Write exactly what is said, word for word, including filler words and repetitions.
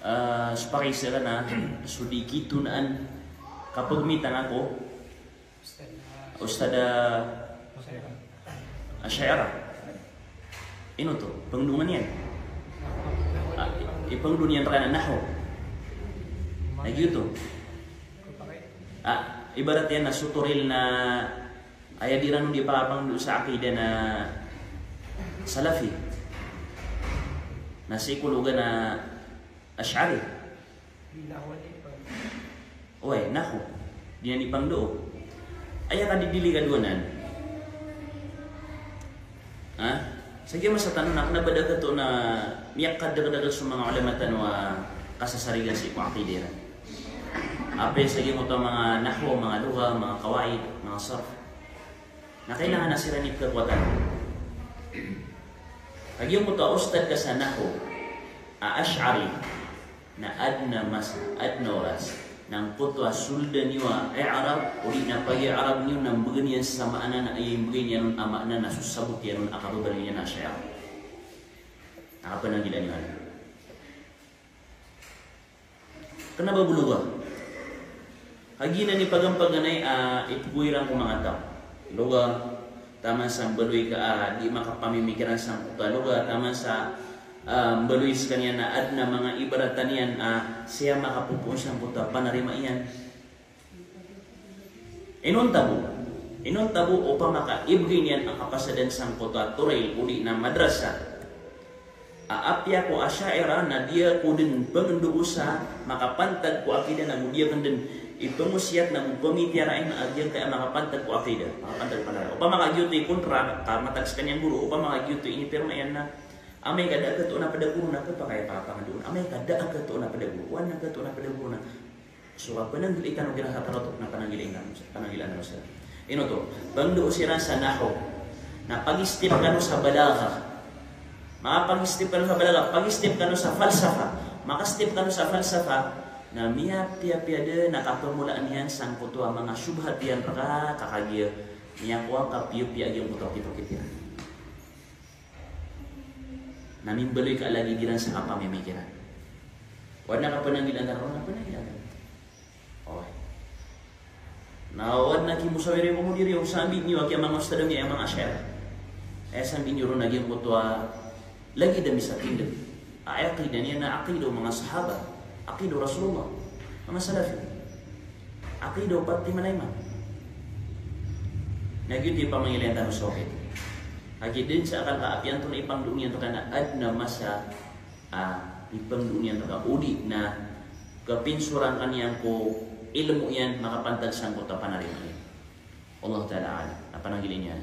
Ah, so pakaiza ka na so di kitonaan kapagmitang ako Ustadh, ah, Ash'ariyah. Ino oto pangdoongan iyan? Ah, i-, ipangdoon iyan rkano a nahw. Na giyoto. Ah, ibarat iyan na so toril na aya di rkano di pakapangdoon sa aqidah na Salafi. Na sii ko loga na Ash'ari. Oway, nahw. Di niyan ipangdoo. Aya ka di dili kadowanan. Ha? Sa giya masa tano na kna ba da kato na miyakadakdakl so manga ulama tano a kasasarigan sii ko aqidah iran. Apiya sa giya oto a manga nahw, manga lugha, manga qawaid, manga sarf. Na kailangan a siran i pkhakowa tano. Kagiya oto a ustadh ka sa nahw a Ash'ari, na adn a masa, adn a oras, na angkoto a solda niyo a i'rab, odi na pag-i'rab niyo na mbgan iyan sa maana na aya imbgay niyan on a maana na so sabot iyan on a kababaloy niyan a Ash'ari. Na kapananggila niyo anan. Kna ba bo lugha. Kagiya na nipaganpaganay a ipgoy iran ko manga taw. Lugha, taman sa mbaloy ka a di makapamimikiran sangkoto a lugha, taman sa, ah, mbaloy skaniyan na adn a manga ibaratan iyan a siya makapopoon sangkoto a panarima iyan. Inonta bo, inonta bo opama ka ibgay niyan a kapasadan sangkoto a toril odi na madrasa a apiya ko Asha'irah na di ako dn pangndoo sa makapantag ko aqidah na go di akn dn ipangosiyat na go pangitiyara iyan a giyangkaya makapantag ko aqidah, makapantag ko panarima. Opama ka giyoto i kontra ka matag skaniyan goro, opama ka giyoto i inipirma iyan na amay ka da a katoon a pd a goro na pphakay a kapangndoo on, amay ka da a katoon a pd a goro, o adn a katoon a pd a goro na So, a pananggilai tano kiran sa taratok na pananggilai tano sa, pananggilai tano sa. Ino oto, pangndoo siran sa nahw. Na pag-step kano sa balagha. Makapag-step kano sa balagha, pag-step kano sa falsafa. Maka-step kano sa falsafa, na miyapiyapiya dn a kapamolaan iyan sangkoto a manga shubhat iyan rka, ka kagiya miyakowa ka piyapiya a giyangkoto a kipokit iyan. Na mimbaloy ka a lagid iran sa kapamimikiran. O adn a kapananggilaan tano, kapananggilaan tano. Oway. Na o adn a kimosawir iyo ko mudir iyo, sambi niyo a kiyamanga ustadh ami a manga Ash'ariyah. Aya sambi niyo ron na giyangkoto a lagid ami sa tindg. A aqidah niyan na aqidah o manga sahaba, aqidah o Rasulullah, manga Salafi. Aqidah o pat timan a imam. Na giyoto i pamangilayan tano sa okit. Kagiya dn sa akal ka apiya antonaa i pangndoo niyan rka na adn a masa a ipangndoo niyan rka odi na kapinsoran ka niyan ko ilmo iyan makapantag sangkoto a panarima iyan. Wallahu ta'ala a'lam. Na pananggilai niyan.